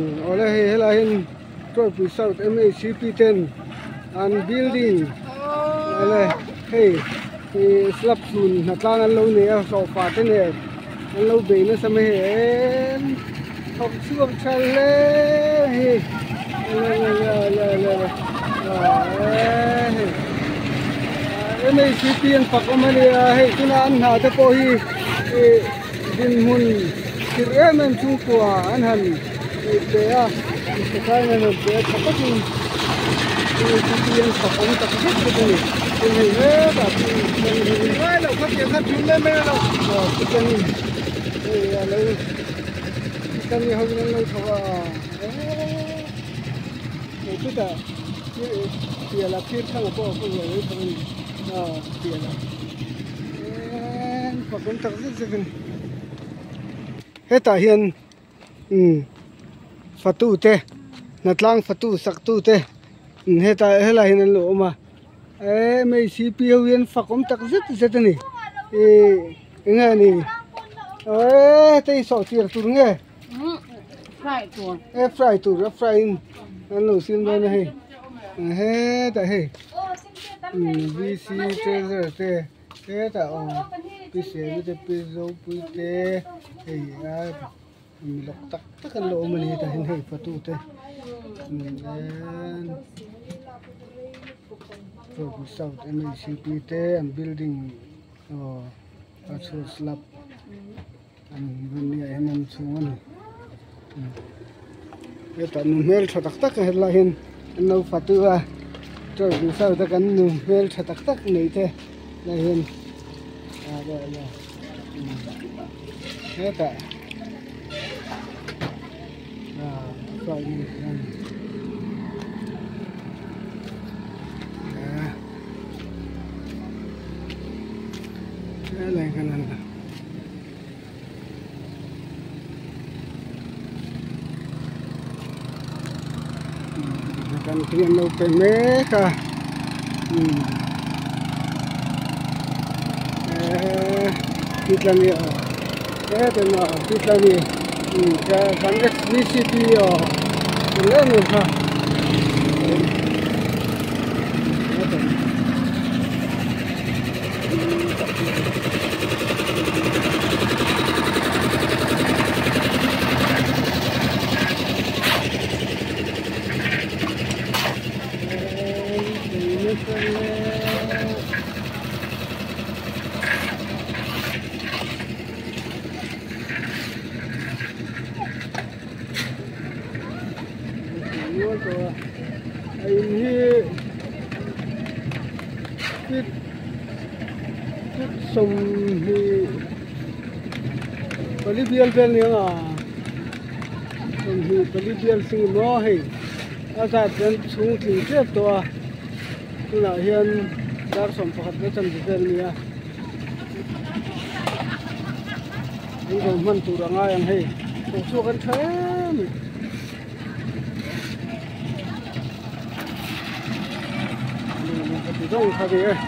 Awle hei helai hian Tuaipui South MHCP ten an building awle hei ih slab chhun hnatlang an lo nei a hlawhfa te nen an lo bei nasa mai hei emm thawk chhuak tha hle hei le le le le le aaa hei MHCP an fak awm a nia hei tuna an hna te pawh hi ih. Dinhmun thil em em chhungkua an han tih pe a, mihring an han pe a tha takin chu an fak awm tak zet zet a ni. Tin hei hetah chuan hei a lo chutani ho in an lo chho a eee chutah piala phir thlang pawh a lo chho a ni piala. Pakawm tak zet zet a ni hetah hian umm fatu te hnatlang fatu sak tu te hetah helaiah hian an lo awm a eee mcp ho hian fakawm tak zet zet a ni ihh eng nge ni eee heta hi sawhchiar tur nge e fry tur a fry in an lo siam dawn a hei hetah hei vc treasure te. Hetah aw pi Semi te pi Zopui te hei a mi lawk tak tak an lo awm a ni hetah hian hei fatu te Tuaipui South MHCP te an building aw a chhuat slab an rawn nia hian an chhung a ni hetah nu hmeltha tak tak helai hian an lo fatu a Tuaipui South a kan nu hmeltha tak tak nei te lai hian hetah helai hian an. Kan hi an lo pe mek a umm eee titlani aw hetan aw titlani umm kan xvcp aw eng em kha. A in hi fit fit 20 pali bial vel nia 24 bial sing maw hei a zat hian chhung tling tep tawh a tunah hian dar 11 na chanve vel nia an zo hman tur a ngai ang hei chhuak an tha em a ni.